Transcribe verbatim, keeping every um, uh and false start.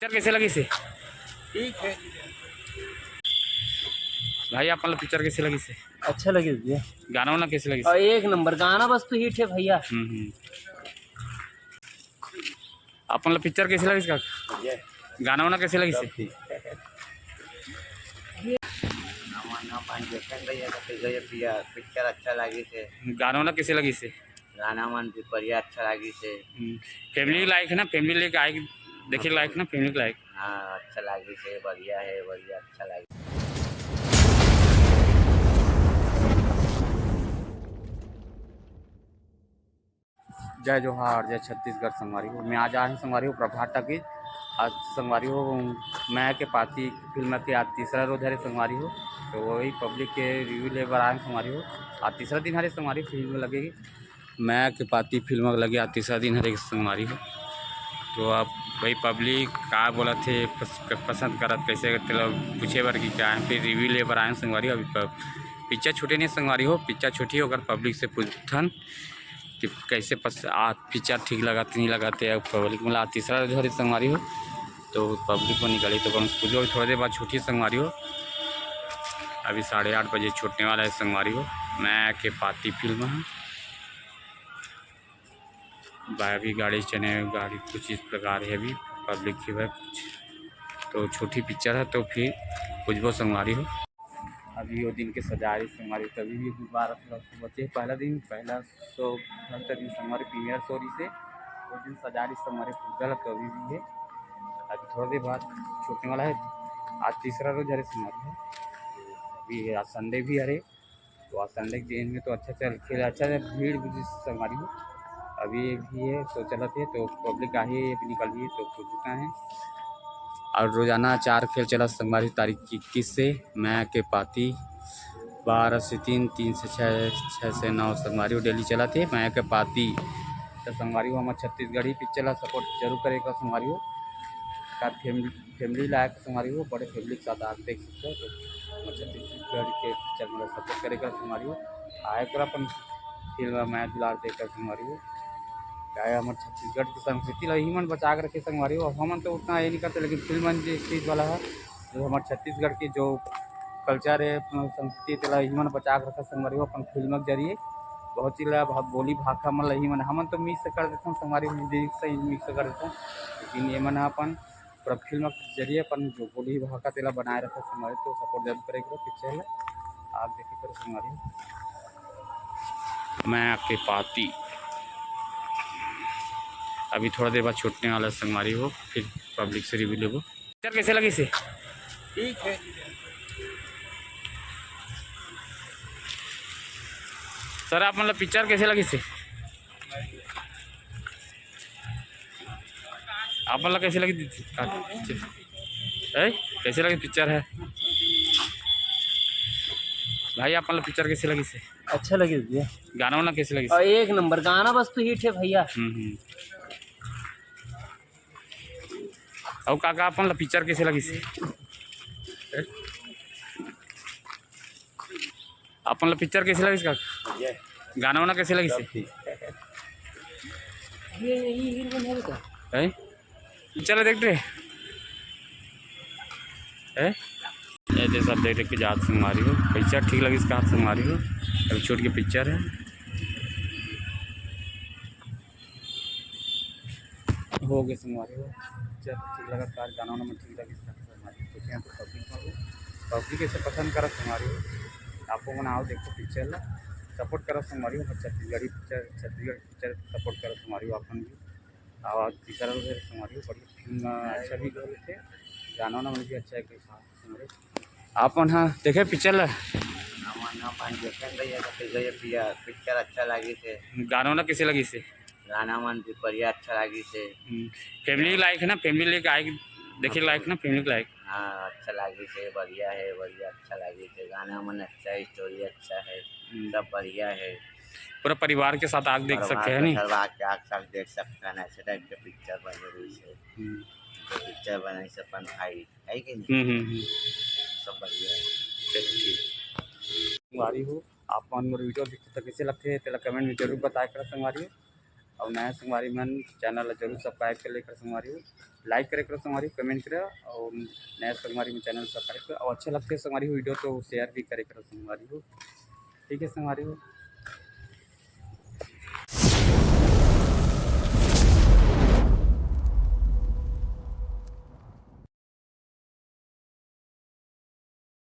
Picture कैसे लगिस हे? ठीक है। भाई, आप मन ला पिक्चर कैसे लगिस हे? अच्छा लगे भैया। गाना वाना कैसे लगिस हे? और एक नंबर गाना, बस तो हिट है भैया। हम्म, हम्म। आप मन ला पिक्चर कैसे लगिस का? गाना वाना कैसे लगिस हे? भैया, भैया, भैया, पिक्चर अच्छा लगिस हे। गाना वाना कैसे लगिस हे? गाना मन भी बढ़िया, अच्छा लगिस हे। फैमिली लायक है ना, फैमिली लेके आए, देखे लायक ना, फैमिली लायक। हाँ, अच्छा लगिस हे, बढ़िया है, बढ़िया, अच्छा लगिस। जय जोहार, जय छत्तीसगढ़ संगवारी हो। मैं आज आए हूँ संगवारी हो प्रभात टाकीज। आज संगवारी हो, मैं के पाती फिल्म के आज तीसरा रोज हरे संगवारी हो, तो वही पब्लिक के रिव्यू ले बर आए हूँ संगवारी हो। आज तीसरा दिन हरे संगवारी फिल्म लगेगी, मैं के पाती फिल्म लगे आज तीसरा दिन हरे संगवारी हो। तो आप वही पब्लिक का बोलत हे, पस-, पसंद करत कैसे, तेला पूछे बर कि का है, फिर रिव्यू ले बर आए हूँ संगवारी हो। अभी प-, पिक्चर छूटे नहीं संगवारी हो, पिक्चर छूटी ओकर पब्लिक से पूछथन कि कैसे पस-, आ, पिक्चर ठीक लगत नहीं लगत हे। अब पब्लिक मन ला तीसरा रोज हरे संगवारी हो, तो पब्लिक मन निकली तो कम कुछ थोड़ा देर बाद छूटी संगवारी हो। अभी साढ़े आठ बजे छूटने वाला है संगवारी हो। मैं के पाती फिल्म है, अभी गाड़ी चने गाड़ी कुछ इस प्रकार है, अभी पब्लिक की वह कुछ तो छोटी पिक्चर है, तो फिर पूछबो संगवारी हो। अभी वो दिन के सजारी संगवारी, तभी भी गुब्बारा थोड़ा सा बचे। पहला दिन, पहला शो भक्त दिन संगवारी प्रीमियर शो रही से, वो दिन सजारी संगवारी फुग्गा लग तो अभी भी है। अभी थोड़ा देर बाद छूटने वाला है। आज तीसरा रोज हरे संगवारी है, अभी आज संडे भी हरे, तो आज संडे के दिन में तो अच्छा चल खेल, अच्छा भीड़ भी संगवारी हो। अभी भी है तो चलत है, तो पब्लिक आही अभी निकल गई तो पूछता है। और रोजाना चार खेल चलत संगवारी, तारीख इक्कीस से मैं के पाती, बारह से तीन, तीन से छः, छः से नौ संगवारी डेली चलत हे। मैं के पाती तो संगवारी हो, हमर छत्तीसगढ़ी पिक्चर ला सपोर्ट जरूर करे का संगवारी हो। का फैमिली, फैमिली लायक संगवारी हो, बड़े फैमिली के साथ आप देख सकते हो। तो हमर छत्तीसगढ़ के पिक्चर मन ला सपोर्ट करे का संगवारी हो, आए कर अपन फिल्म मैं दुलार दे कर संगवारी हो। का हमर छत्तीसगढ़ के संस्कृति ला ही मन बचा के रखे संगवारी हो। अब हमन तो उतना ये नहीं करते, लेकिन फिल्म मन जिस चीज़ वाला है, जो हमर छत्तीसगढ़ के जो कल्चर है, अपना संस्कृति, तेला ही मन बचा के रखा संगवारी हो अपन फिल्म के जरिए। बहुत चीज ला भा-, बोली भाखा मन ला ही मन, हमन तो मिक्स कर देथन संगवारी हो, हिंदी से ही मिक्स कर देथन, लेकिन ये मन ह अपन पूरा फिल्म के जरिए अपन जो बोली भाखा तेला बनाए रखा संगवारी हो। तो सपोर्ट जरूर करे करो पिक्चर ला, आप देखे करो संगवारी हो। मैं के पाती अभी थोड़ा देर बाद छूटने वाला है संगवारी हो, फिर पब्लिक से रिव्यू लेबो। पिक्चर कैसे लगिस हे? ठीक है। सर, आप मन ला पिक्चर कैसे लगिस हे? आप मन ला कैसे लगिस? ए, कैसे लगिस पिक्चर हे? भाई, आप मन ला पिक्चर कैसे लगिस हे? अच्छा लगे भैया। गाना वाना कैसे लगिस? और एक नंबर गाना, बस तो हिट है भैया। हम्म, हम्म। अउ काका, अपन ला पिक्चर कैसे लगिस? अपन ला पिक्चर कैसे लगिस काका? गाना वाना कैसे लगिस? हैं? पिक्चर ला देख रहे हैं? ये दे सब देख देख के जात संगवारी हो, पिक्चर ठीक लगिस का संगवारी हो। अभी छूट के पिक्चर है। हो गए संगवारी हो, पिक्चर ठीक लगा, कार गाना वाना मन ठीक लगिस का संगवारी हो। तो यहाँ पे पब्लिक मन, पब्लिक ऐसे पसंद करा संगवारी हो। आपको मन आओ, देखो पिक्चर ला, सपोर्ट करा संगवारी हो। Chhattisgarhi picture, Chhattisgarh picture support करा संगवारी हो। अपन भी आवाज तीसरा रोज है संगवारी हो, बढ़िया फिल्म अच्छा भी कर लेते, गाना वाना मन भी अच्छा है। आप मन ह देखे पिक्चर ला? हमन अपन देखे भैया, तो भैया पिया पिक्चर अच्छा लगिस हे। गाना वाना कैसे लगिस हे? गाना मन भी बढ़िया, अच्छा लगिस हे। फैमिली लायक है ना, फैमिली लेके आए, देखे लायक ना, फैमिली लायक। हाँ, अच्छा लगिस हे, बढ़िया है, बढ़िया, अच्छा लगिस हे। गाना मन अच्छा है, स्टोरी अच्छा है, हम्म। सब बढ़िया है। पूरा परिवार के साथ आके देख सकते हैं, नहीं? परिवार के साथ देख सकते हैं, ऐसे टाइप के पिक्चर बने रही है। हम्म। जो पिक्चर बनाई से अपन भाई है कि नहीं, हम्म, हम्म, हम्म। सब बढ़िया है। चलो, ठीक। संगवारी हो, आप मन मोर वीडियो देखते तो कैसे लगते हैं, तेला कमेंट में जरूर बताया करा संगवारी हो। और नया संगवारी मन चैनल ला जरूर सब्सक्राइब कर लेकर संगवारी हो, लाइक करे करो संगवारी हो, कमेंट करे, और नया संगवारी मन चैनल सब्सक्राइब करो, और अच्छा लगते संगवारी हो वीडियो तो शेयर भी करे करो संगवारी हो। ठीक है संगवारी हो,